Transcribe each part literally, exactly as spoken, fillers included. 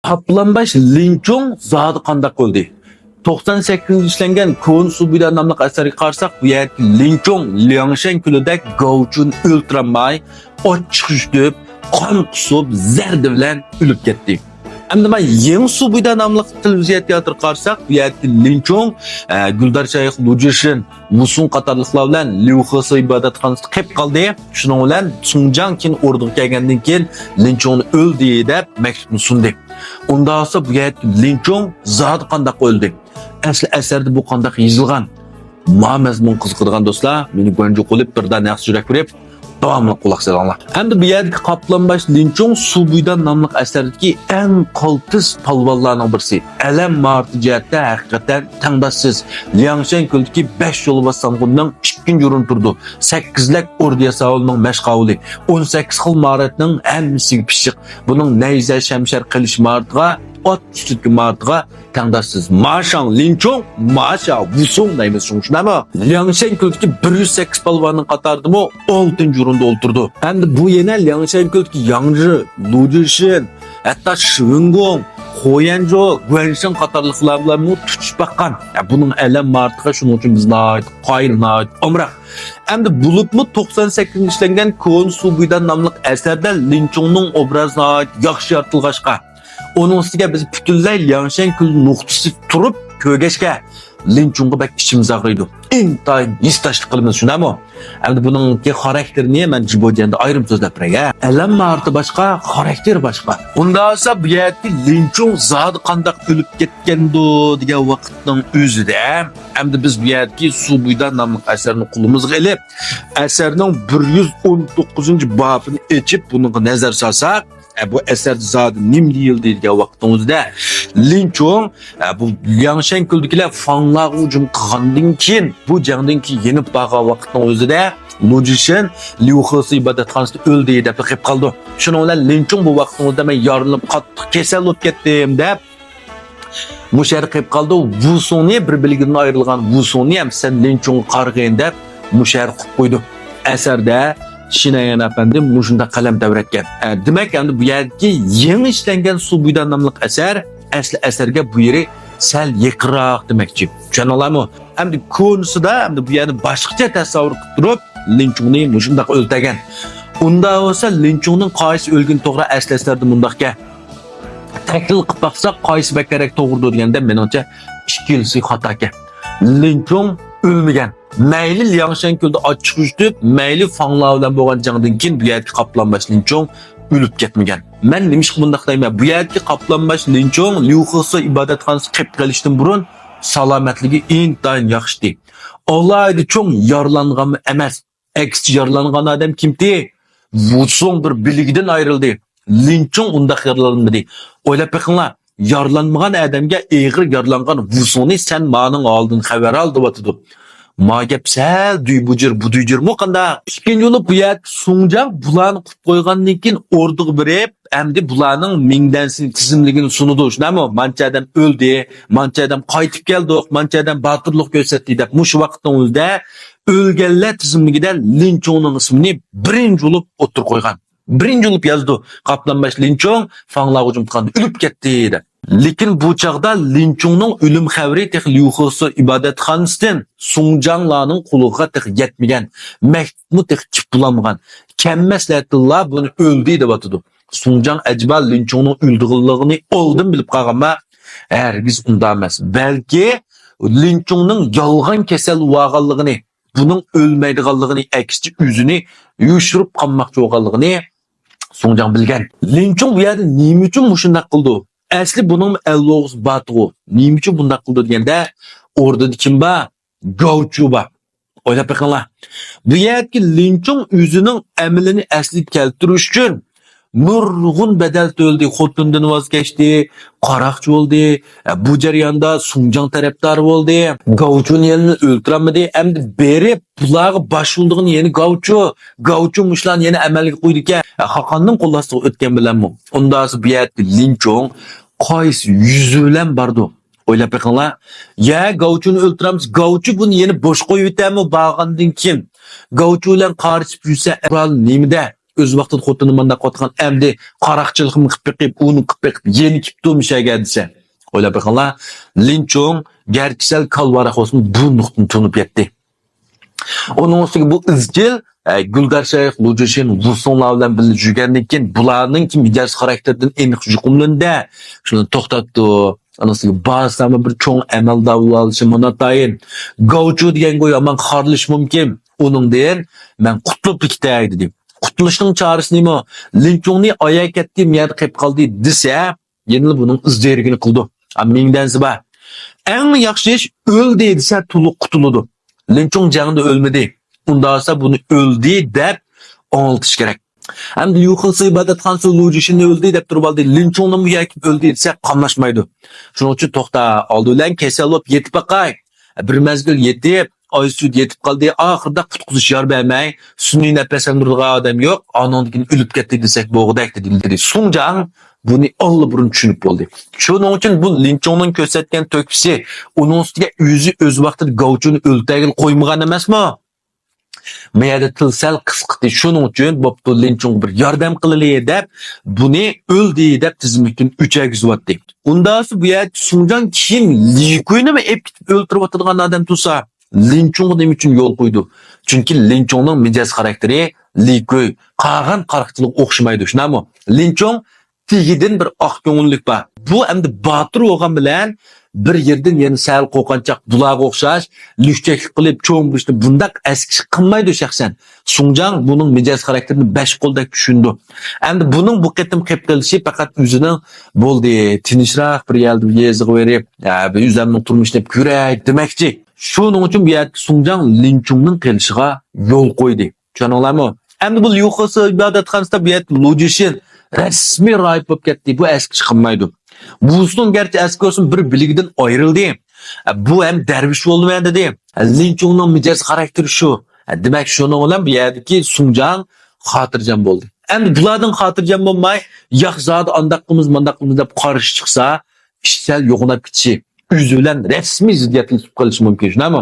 قاپلانباش لىنچۇڭ زادى قانداق ئۆلدى؟ توقسان سەككىزىنچى ئىشلەنگەن كونا سۇ بويىدا ناملىق ئەسەرگە قارىساق، بۇ يەردىكى لىنچۇڭ لياڭشەن كۆلىدە گاۋچۇنى ئۆلتۈرەلمەي، ئاچچىق يۈتۈپ، قان قۇسۇپ، زەردە بىلەن ئۆلۈپ كەتتى. ئەمدى مانا يېڭى سۇ بويىدا ناملىق تېلېۋىزىيە تىياتىرىغا قارىساق، بۇ يەردىكى لىنچۇڭ، ئە، گۈلدار شايىخ، لۇجىشىن، ۋۇسۇڭ قاتارلىقلار بىلەن ليۇخېسې ئىبادەتخانىسىدا قېلىپ قالدى. شۇنىڭ بىلەن سۇڭجاڭ كېيىن ئوردىغا كەلگەندىن كېيىن لىنچۇڭنى ئۆلدى دەپ مەكتۇپنى سۇندى. ئۇنداق بولسا بۇ يەردىكى لىنچۇڭ زادى قانداق ئۆلدى؟ ئەسلى ئەسەردە بۇ قانداق يېزىلغان؟ ما مەزمۇن قىزىقىدىغان دوستلار، مېنى گۇەنجۇ قىلىپ بىردەم ياخشى يۈرەك بېرىپ، داۋاملىق قۇلاق سېلىڭلار. ئەمدى بۇ يەردىكى قاپلانباش لىنچۇڭ سۇ بويىدا ناملىق ئەسەردىكى ئەڭ قالتىس پالۋانلارنىڭ بىرسى. ئەلەم ماھارىتى جەھەتتە ھەقىقەتەن تەڭداشسىز. لياڭشەن كۆلىدىكى بەش يولۋاس سانغۇننىڭ ئىككىنچى ئورۇندا تۇرىدۇ. سەككىز لەك ئوردا ياساۋۇلىنىڭ مەشقاۋۇلى. ئون سەككىز خىل ماھارەتنىڭ ھەممىسىگە پىششىق. بۇنىڭ نەيزە، شەمشەر، قىلىچ ماھارىتىغا، ئات ئۈستىدىكى ماھارىتىغا تەڭداشسىز. ماشاڭ لىنچۇڭ، ماشا ۋۇسۇڭ دەيمىز شۇڭا، شۇنداقمۇ؟ لياڭشەن كۆلىدىكى بىر يۈز سەككىز پالۋاننىڭ قاتارىدىمۇ ئالتىنچى ئورۇندا ئولتۇرىدۇ. ئەمدى بۇ يەنە لياڭشەن كۆلىدىكى ياڭجى، لۇجىشىن، ھەتتا شىۋېنگوڭ، خۇيەنجۇ، گۇەنشېن قاتارلىقلار بىلەنمۇ تۇتۇشۇپ باققان. يا، بۇنىڭ ئەلەم ماھارىتىغا شۇنىڭ ئۈچۈن بىز ناھايىتى قايىل، ناھايىتى ئامراق. ئەمدى بولۇپمۇ توقسان سەككىزىنچى ئىشلەنگەن كونا سۇ بويىدا ناملىق ئەسەردە لىنچۇڭنىڭ ئوبرازى ناھايىتى ياخشى يارىتىلغاچقا، ئۇنىڭ ئۈستىگە بىز پۈتۈنلەي لياڭشەن كۆلى نۇقتىسى تۇرۇپ كۆرگەچكە، لىنچۇڭغا بەك ئىچىمىز ئاغرىيدۇ. ئىنتايىن ھېسداشلىق قىلىمىز، شۇنداقمۇ؟ ئەمدى بۇنىڭكى خاراكتېرىنى مەن جىبوجيەندە ئايرىم سۆزلەپ بېرەي، ھە. ئەلەم ماھارىتى باشقا، خاراكتېرى باشقا. ئۇنداق بولسا بۇ يەردىكى لىنچۇڭ زادى قانداق ئۆلۈپ كەتكەندۇ دېگەن ۋاقىتنىڭ ئۆزىدە، ئەمدى بىز بۇ يەردىكى سۇ بويىدا ناملىق ئەسەرنى قولىمىزغا ئېلىپ، ئەسەرنىڭ بىر يۈز ئون توققۇزىنچى بابىنى ئېچىپ، بۇنىڭغا نەزەر سالساق، ئە، بۇ ئەسەردە زادى نېمە دېيىلدى دېگەن ۋاقىتنىڭ ئۆزىدە، لىنچۇڭ، ئە، بۇ لياڭشەن كۆلىدىكىلەر فاڭلارغا ھۇجۇم قىلغاندىن كېيىن، بۇ جەڭدىن كېيىن يېنىپ بارغان ۋاقىتنىڭ ئۆزىدە، لۇجىشىن ليۇخېسې ئىبادەتخانىسىدا ئۆلدى دەپ قېلىپ قالىدۇ. شۇنىڭ بىلەن لىنچۇڭ بۇ ۋاقىتنىڭ ئۆزىدە مەن يارىلىنىپ قاتتىق كېسەل بولۇپ كەتتىم دەپ، مۇشۇ يەردە قېلىپ قالىدۇ. ۋۇسۇڭنى، بىر بىلىكىدىن ئايرىلغان ۋۇسۇڭنى ھەم سەن لىنچۇڭغا قارىغىن دەپ مۇشۇ يەردە قويۇپ قويدۇ. ئەسەردە شىنەيەن ئەپەندى مۇشۇنداق قەلەم تەۋرەتكەن. ئە، دېمەك، ئەمدى بۇ يەردىكى يېڭى ئىشلەنگەن سۇ بويىدا ناملىق ئەسەر ئەسلى ئەسەرگە بۇ يېرى سەل يېقىنراق دېمەكچى. چۈشەندىڭلارمۇ؟ ئەمدى كونىسىدا، ئەمدى بۇ يەرنى باشقىچە تەسەۋۋۇر قىلىپ تۇرۇپ، لىنچۇڭنى مۇشۇنداق ئۆلتۈرگەن. ئۇنداق بولسا، لىنچۇڭنىڭ قايسى ئۆلگىنى توغرا؟ ئەسلى ئەسەردە مۇنداقكەن. تەھلىل قىلىپ باقساق، قايسى بەكرەك توغرىدۇر دېگەندە، مېنىڭچە ئىككىلىسى خاتاكەن. لىنچۇڭ ئۆلمىگەن. مەيلى لياڭشەن كۆلىدە ئاچچىق يۈتۈپ، مەيلى فاڭلار بىلەن بولغان جەڭدىن كېيىن بۇ يەردىكى قاپلانباش لىنچۇڭ ئۆلۈپ كەتمىگەن. مەن نېمىشقا بۇنداق دەيمەن؟ بۇ يەردىكى قاپلانباش لىنچۇڭ ليۇخېسې ئىبادەتخانىسىغا قېلىپ قېلىشتىن بۇرۇن سالامەتلىكى ئىنتايىن ياخشىتى. ئالاھىدە چوڭ يارىلانغانمۇ ئەمەس. ئەكسىچە يارىلانغان ئادەم كىمتى؟ ۋۇسۇڭ بىر بىلىكىدىن ئايرىلدى. لىنچۇڭ ئۇنداق يارىلانمىدى. ئويلاپ بېقىڭلار، يارىلانمىغان ئادەمگە ئېغىر يارىلانغان ۋۇسۇڭنى سەن مانىڭ ھالىدىن خەۋەر ئال دەۋاتىدۇ. ما گەپ سەل دۈيبۇجۇر، بۇدۇيجۇرمۇ قانداق؟ ئىككىنچى بولۇپ بۇ يەردىكى سۇڭجاڭ بۇلارنى قۇتقۇزغاندىن كېيىن ئوردىغا بېرىپ، ئەمدى بۇلارنىڭ مىڭدەنسىنى تىزىملىكىنى سۇنىدۇ. شۇنداقمۇ؟ مانچە ئادەم ئۆلدى، مانچە ئادەم قايتىپ كەلدۇق، مانچە ئادەم باتۇرلۇق كۆرسەتتى دەپ مۇشۇ ۋاقىتنىڭ ئۆزىدە ئۆلگەنلەر تىزىملىكىدە لىنچۇڭنىڭ ئىسمىنى بىرىنچى بولۇپ ئوتتۇرىغا قويغان. بىرىنچى بولۇپ يازىدۇ، قاپلانباش لىنچۇڭ فاڭلارغا ھۇجۇم قىلغاندا ئۆلۈپ كەتتى دەپ. لېكىن بۇ چاغدا لىنچۇڭنىڭ ئۆلۈم خەۋىرى تېخى ليۇخېسې ئىبادەتخانىسىدىن سۇڭجاڭلارنىڭ قۇلىقىغا تېخى يەتمىگەن، مەكتۇپمۇ تېخى كېلىپ بولالمىغان. كەم مەسلىھەتتىلا بۇنى ئۆلدى دەۋاتىدۇ. سۇڭجاڭ ئەجەبا لىنچۇڭنىڭ ئۆلىدىغانلىقىنى ئالدىن بىلىپ قالغانما؟ ھەرگىز ئۇنداق ئەمەس. بەلكى لىنچۇڭنىڭ يالغان كېسەل بولغانلىقىنى، بۇنىڭ ئۆلمەيدىغانلىقىنى، ئەكسىچە ئۆزىنى يوشۇرۇپ قالماقچى بولغانلىقىنى سۇڭجاڭ بىلگەن. لىنچۇڭ بۇ يەردە نېمە ئۈچۈن مۇشۇنداق قىلدى؟ ئەسلى بۇنىڭ ئەللوغۇسى بارتىغۇ. نېمە ئۈچۈن بۇنداق قىلدى دېگەندە، ئوردىدا كىم بار؟ گاۋچۇ بار. ئويلاپ بېقىڭلار. بۇ يەردىكى لىنچۇڭ ئۆزىنىڭ ئەمىلىنى ئەسلىگە كەلتۈرۈش ئۈچۈن نۇرغۇن بەدەل تۆلىدى. خوتۇنىدىن ۋاز كەچتى، قاراقچى بولدى. بۇ جەرياندا سۇڭجاڭ تەرەپدارى بولدى. گاۋچۇنى يەنە ئۆلتۈرەلمىدى. ئەمدى بېرىپ بۇلارغا باش بولىدىغىنى يەنە گاۋچۇ. گاۋچۇ مۇشۇلارنى يەنە ئەمەلگە قويىدىكەن. خاقاننىڭ قول ئاستىغا ئۆتكەن بىلەنمۇ. ئۇنداقسا بۇ يەردىكى لىنچۇڭ قايسى يۈزى بىلەن باردۇ؟ ئويلاپ بېقىڭلار. يا گاۋچۇنى ئۆلتۈرەمىز، گاۋچۇ بۇنى يەنە بوش قويۇۋېتەرمۇ بارغاندىن كېيىن؟ گاۋچۇ بىلەن قارىشىپ يۈرسە ئەھۋال نېمىدە؟ ئۆز ۋاقتىدا خوتۇنى مانداق قىلىۋاتقان، ئەمدى قاراقچىلىقمۇ قىلىپ بېقىپ، ئۇنى قىلىپ بېقىپ، يەنە كېلىپتۇ مۇشۇ يەرگە دېسە. ئويلاپ بېقىڭلار، لىن چۇڭ گەرچە سەل كالۋاراق بولسىمۇ، بۇ نۇقتىنى تونۇپ يەتتى. ئۇنىڭ ئۈستىگە بۇ ئىزچىل، ئە، گۈلدار شايخ، لۇ جىشىن، ۋۇ سۇڭلار بىلەن بىللە يۈرگەندىن كېيىن، بۇلارنىڭكى مىجەز خاراكتېرىدىن ئېنىق يۇقۇملىنىدۇ. شۇنى توختاتتى. ئانىسىگە بارسامۇ بىر چوڭ ئەمەلدار بولۇۋالىشى مۇناتايىن. گاۋچۇ دېگەنگە يامان خارلىشى مۇمكىن. ئۇنىڭدىن مەن قۇتۇلۇپ كېتەي دېدى. قۇتۇلۇشنىڭ چارىسى نېمە؟ لىن چۇڭنى ئايا كەتتى، مۇ يەردە قېلىپ قالدى دېسە، يەنىلا بۇنىڭ ئىز دېرىكىنى قىلىدۇ. ئا، مىڭدەنسى بار. ئەڭ ياخشى ئىش ئۆلدى دېسە تولۇق قۇتۇلىدۇ. لىن چۇڭ جەڭدە ئۆلمىدى. ئۇنداق بولسا بۇنى ئۆلدى دەپ ئاڭلىتىش كېرەك. ئەمدى ليۇ خېسى ئىبادەتخانىسى لۇ جىشىننى ئۆلدى دەپ تۇرۇۋالدى. لىن چۇڭنىمۇ ياكى ئۆلدى دېسە قاملاشمايدۇ. شۇنىڭ ئۈچۈن توختا، ئالدى بىلەن كېسەل بولۇپ يېتىپ باقاي. بىر مەزگىل يېتىپ، ئايسۈت يېتىپ قالدى. ئاخىردا قۇتقۇزۇش يار بەرمەي، سۈنئىي نەپەسلەندۈرىدىغان ئادەم يوق. ئانىڭدىن كېيىن ئۆلۈپ كەتتى دېسەك بولغۇدەك دېدى. سۇڭجاڭ بۇنى ئاللىبۇرۇن چۈشىنىپ بولدى. شۇنىڭ ئۈچۈن بۇ لىن چۇڭنىڭ كۆرسەتكەن تۆھپىسى، ئۇنىڭ ئۈستىگە ئۆزى ئۆز ۋاقتىدا گاۋچۇنى ئۆلتۈرگىلى قويمىغان ئەمەسمۇ؟ ما يەردە تىل سەل قىسقىتى. شۇنىڭ ئۈچۈن بوپتۇ، لىن چۇڭغا بىر ياردەم قىلىلى دەپ، بۇنى ئۆلدى دەپ تىزىملىكتىن ئۆچەرگۈزۈۋەتتى. ئۇنداقسا بۇ يەردە سۇڭجاڭ كىم، لى كۇينىمۇ ئېلىپ كېتىپ ئۆلتۈرۈۋاتىدىغان ئادەم تۇرسا، لىن چۇڭغا نېمە ئۈچۈن يول قويىدۇ؟ چۈنكى لىن چۇڭنىڭ مىجەز خاراكتېرى لى كۇي، قالغان قاراقچىلىققا ئوخشىمايدۇ، شۇنداقمۇ؟ لىن چۇڭ تېگىدىن بىر ئاق كۆڭۈللۈك بار. بۇ ئەمدى باتۇر بولغان بىلەن بىر يېرىدىن يەنە سەل قورقۇنچاق، بۇلارغا ئوخشاش لۈكچەكلىك قىلىپ، چوڭ بولۇشنى بۇنداق ئەسكى قىلمايدۇ شەخسەن. سۇڭجاڭ بۇنىڭ مىجەز خاراكتېرىنى بەش قولدەك چۈشىنىدۇ. ئەمدى بۇنىڭ بۇ قېتىم قېلىپ قېلىشى پەقەت ئۆزىنىڭ بولدى، تىنچراق بىر يەردە يېزىغا بېرىپ، ھە، بىر ئۆزۈمنىڭ تۇرمۇشىنى كۆرەي دېمەكچى. شۇنىڭ ئۈچۈن بۇ يەردىكى سۇڭجاڭ لىن چۇڭنىڭ قېلىشىغا يول قويدى. چۈشەندىڭلارمۇ؟ ئەمدى بۇ ليۇ خېسى ئىبادەتخانىسىدا بۇ يەردە لۇ جىشىن رەسمىي راھىب بولۇپ كەتتى. بۇ ئەسكى چىقمايدۇ. ۋۇ سۇڭ گەرچە ئەسكى بولسىمۇ، بىر بىلىكىدىن ئايرىلدى. بۇ ھەم دەرۋىش بولدىمەن دېدى. لىن چۇڭنىڭ مىجەز خاراكتېرى شۇ. دېمەك، شۇنىڭ بىلەن بۇ يەردىكى سۇڭجاڭ خاتىرجەم بولدى. ئەمدى بۇلاردىن خاتىرجەم بولماي، ياق زادى ئانداق قىلىمىز، مانداق قىلىمىز دەپ قارشى چىقسا، ئىش سەل يوغىناپ كېتىشى، ئۆزى بىلەن رەسمىي زىددىيەتلىشىپ قېلىشى مۇمكىن، شۇنداقمۇ؟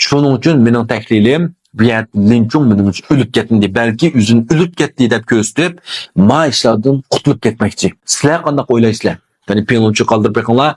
شۇنىڭ ئۈچۈن مېنىڭ تەھلىلىم، بۇ يەردە لىن چۇڭ مېنىڭچە ئۆلۈپ كەتمىدى، بەلكى ئۆزىنى ئۆلۈپ كەتتى دەپ كۆرسىتىپ، ما ئىشلاردىن قۇتۇلۇپ كەتمەكچى. سىلەر قانداق ئويلايسىلەر؟ يەنى پىڭلۇنچى قالدۇرۇپ بېقىڭلار.